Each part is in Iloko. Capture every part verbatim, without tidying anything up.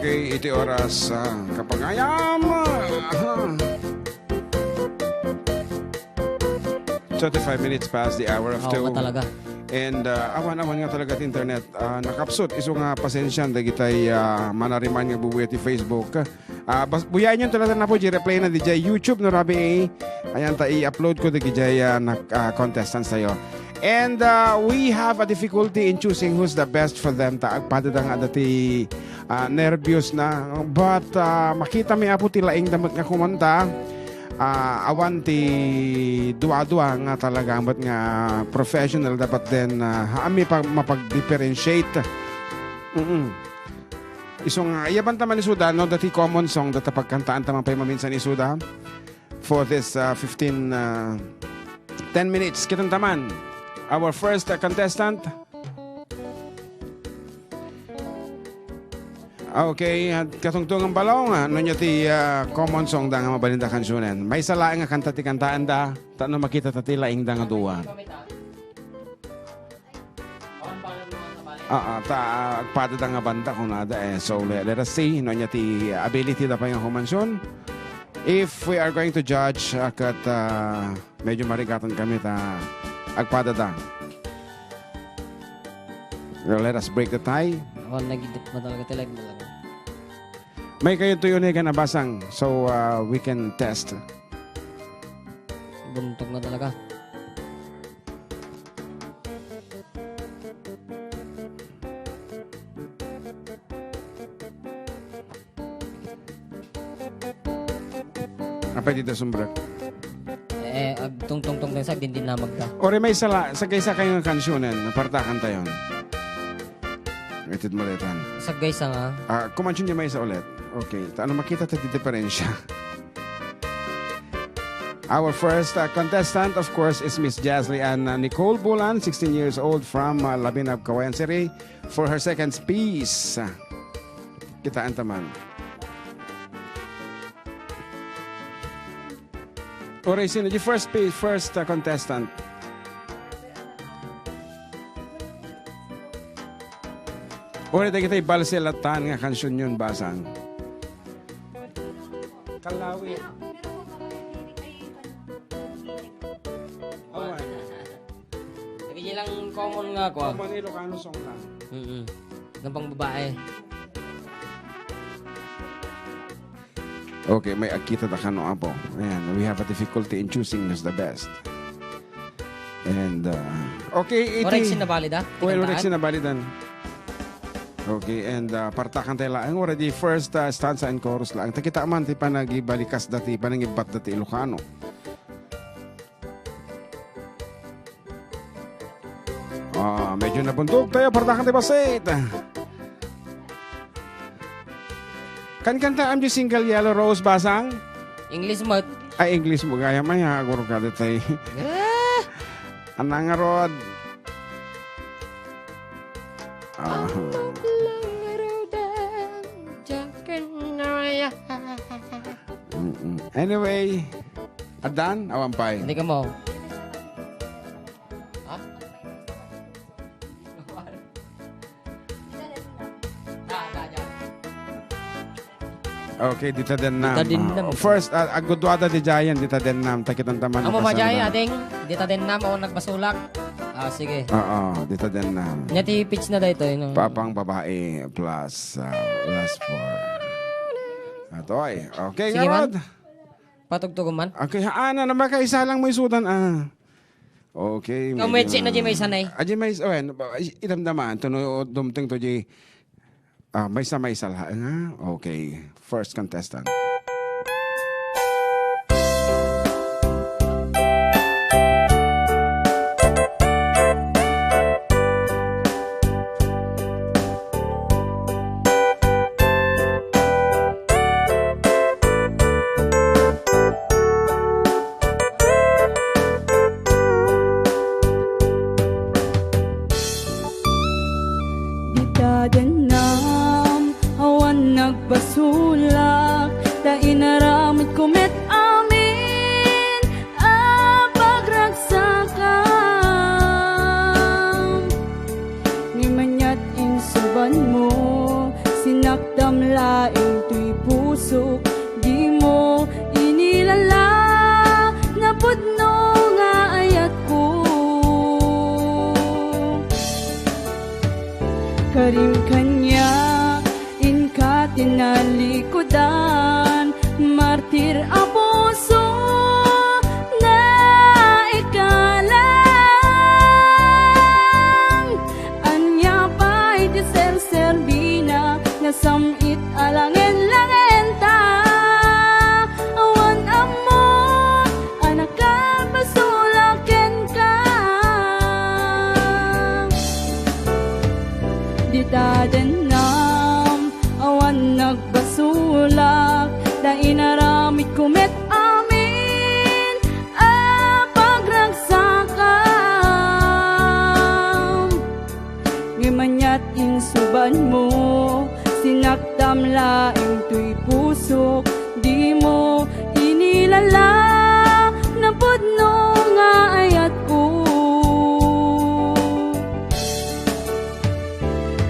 Okay, iti oras, ah, kapagayam. Ah. Thirty-five minutes past the hour of Oo, two. Nga talaga. And, ah, awan-awan nga talaga ti internet. Ah, nakapsut, isu nga pasensian dagitay, ah, manariman nga bubuya ti Facebook. Ah, bas-, buyaen yon talaga na po, di replay na di jay YouTube, no, Rabi, eh. Ayan, ta i-upload ko dagijay, ah, nak-, ah, contestants tayo. And, ah, we have a difficulty in choosing who's the best for them. Ta agpada da nga dati, ah, nervous na. But, ah, makita mi apo ti laing da met nga kumanta. Ah, awan ti dua-dua nga talaga met nga professional dapat den, ah, haanmi pa mapag-differentiate. Mm-mm. Isu nga, iyaban ta man isuda, no? Dati common song, data pagkantaan ta man pay maminsan isuda for this, uh, fifteen, uh, ten minutes. Kitan ta man, our first, uh, contestant. Okay, at katungtungan balong, ah, no niya ti, uh, common song da nga mabalinda kansunen. Maysa laeng nga kanta ti kantaanda, ta no makita ta ti laing da nga dua. Ah, ah, ta, ah, agpada da nga banda kunada, eh. So, le-, let us see, no, nya ti ability da pay nga kumansion. If we are going to judge, ah, ket, ah, medyo marigatan kami ta agpada da. Well, let us break the tie. Oh, nagidip mo talaga, talaga, talaga. May kayo tuyo ni ka nabasang, so, ah, we can test. Buntog na talaga. Apay dita sumbrak. Eh, agtungtungtungtungsa, agdindinamagda. Ore, maysa la, sagaysa kayo nga kansionen, napartakan tayon. Itid mo detan. Sagaysa nga. Ah, kumansion di maysa ulit. Okay, ta ano makita ta ti diferensya? Our first, uh, contestant, of course, is Miss Jasly Ann, uh, Nicole Bulan, sixteen years old, from, uh, Labinab, Cauayan City, for her second piece. Kitaan ta man. Ore, sino di first pi-, first, uh, contestant? Ore, dagiti balse latan nga kansion yon basang. Kalawi. Awan. Lagi lang common nga ako, ah. Common Ilocano song lang. Mm-mm. Ng pangbabae. Okay, may agkita ta kano, apo. Ayan, we have a difficulty in choosing who's the best. And, uh, okay, iti Orek sinabalida? Well, orek Tikantaan? Sinabalidan. Okay, and, uh, partakan tayo lang. Already first, uh, stanza and chorus lang. Takita man ti panagibalikas dati, panangibat dati Ilocano. Ah, medyo nabundog tayo, partakan tayo basit. Kankanta, I'm just single yellow rose, basang? English mo. Ay, English mo, gaya maya, guro ka detay. Ah! Anang arod. Ah. Ang paglangarodan, jacket na ya. Mm-mm. Anyway, adan, awan pay. Hindi ka mo. Ha? Okay, dita dennam. Dita dennam. Ah, first, ah, agudwada di Giant, dita dennam. Takitan taman. Amo, makasal Giant, na. Ading, dita dennam, o nagbasulak. Ah, sige. Oo, dita dennam. Nya ti pitch na daytoy, no? Papang babae plus, ah, last four. Atoy. Okay, sige, man. Ngarod. Patugtugon man. Okay, haan na, makaisa lang mo isudan, ah. Okay, ikaw, medyo Medji, na di may sanay. Ah, di may, oh, ano ba, i-, idamdaman, tuno, dumteng to, di, ah, maysa-maysa laeng, ha? Okay, first contestant. Dita dennam, awan nagbasolak, ta inaramidko met amin a pagragsakam. Ni maniat insubanmo, Sinaktam laeng toy pusok, dimo inilala napudno nga ayatko. Karim kaniak, inka ti nalikudan, martir a puso, naikalang. Ania pay ti serserbina, nasam-it a langen-langenta? Awan ammok a nakapasulak kenka. Dita dennam, awan nagbasolak, ta inaramidko met amin a pagragsakam. Ngem aniat insubanmo, sinaktam laeng toy pusok, dimo inilala napudno nga ayatko.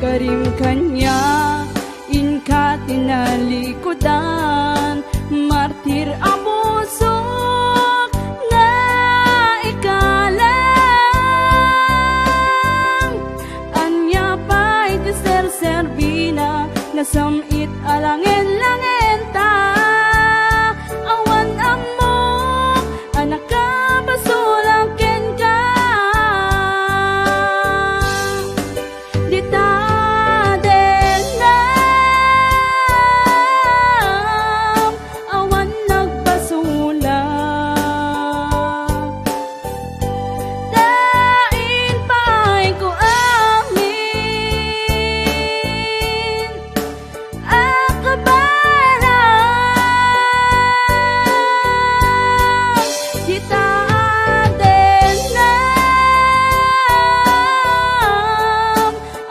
Karim kaniak, inka ti nalikudan, martir a pusok, naikalang. Ania pay ti serserbina, nasam-it a langen-langenta? Awan ammok a nakapasulak kenka. Dita dennam, awan nagpasulak. Ta inpaayko amin a kabaelan, dita dennam,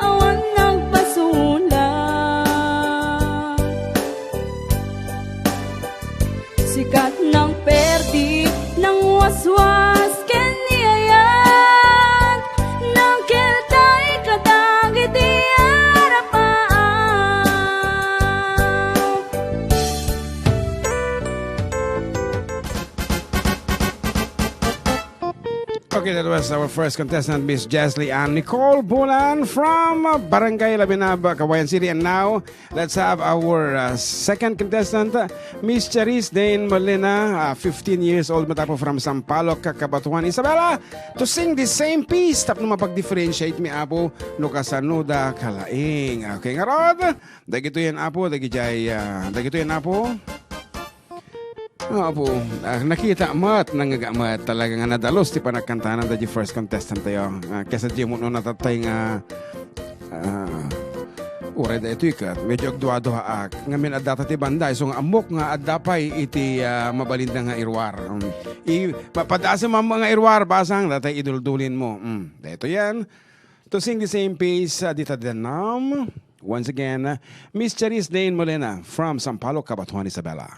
awan nagpasulak. Sikat nang perdi, nang waswas ken ni ayat, nang keltay kadagiti arapaat. Okay, that was our first contestant, Miss Jesly Ann Nicole Bulan from, uh, Barangay Labinab, Cauayan City. And now, let's have our, uh, second contestant, uh, Miss Charis Dane Molina, uh, fifteen years old, matapo from Sampaloc, Cabatuan, Isabela, to sing the same piece. Tapno mapag-differentiate mi, Apo, no kasano da kalaing. Okay, ngarud, dagitoy, Apo, dagijay, uh, dagitoy, Apo. Apo, ah, nakita met, nangngaga met, talaga nga nadalus ti panagkantanan daydi first contestant tayo. Ah, kaysa di mo no natatay nga, ah, uray daytoy ket, medyo agduaduaak. Ngamin, adda ta ti banda, isu nga ammok nga adda pay iti, ah, mabalinda nga iruar. Um, i-, mapadasem mo nga iruar, basang, datay iduldulin mo. Um, daytoy yan. To sing the same piece, ah, dita dennam. Once again, Miss Charis Dane Molina from Sampaloc, Cabatuan, Isabela.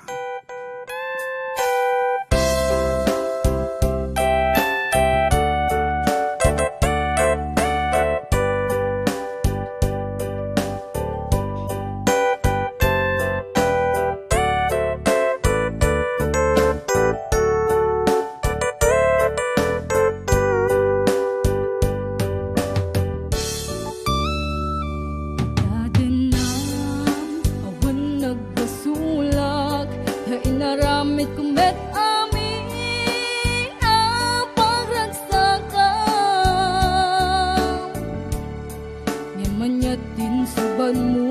Tadennam, awan nagbasolak, ta inaramidko met amin a pagragsakam. Ngem aniat ti insubanmo,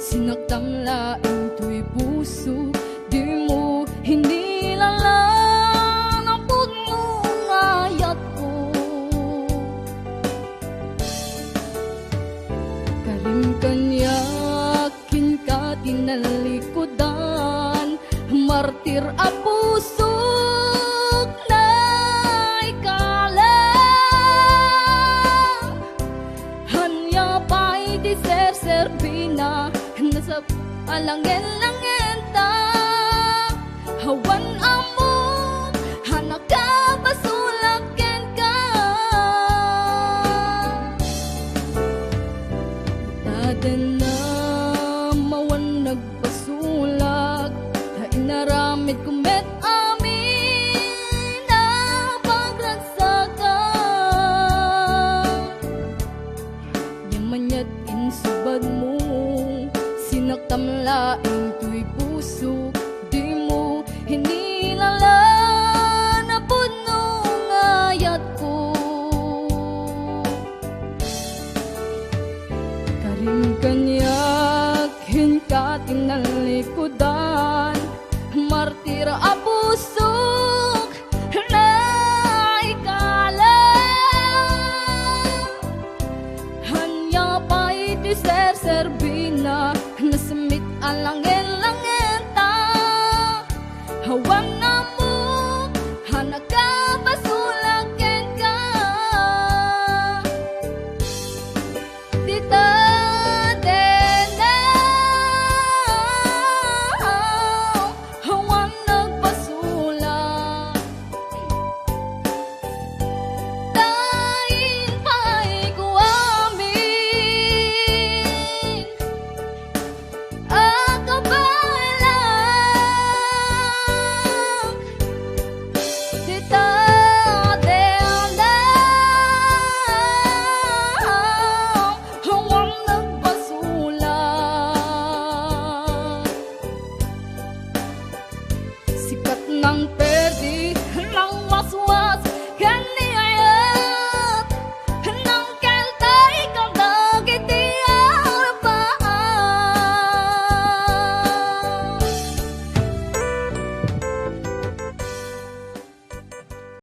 sinaktam laeng toy puso, dimo inilala napudno nga ayatko. Karim kaniak, kenka ti nalikudan, martir a pusok, naikalang. Ania pay ti serserbina, nasap-, a langen-langenta? Awan ammok a nakapasulak kenka. Tadennam, Laeng toy pusok, dimo hinilalan a pudno nga ayatko. Karim kaniak, inka ti nalikudan, martir a pusok, naikala. Ania pay ti serserbina, nasemmit a langen-langenta. Awan a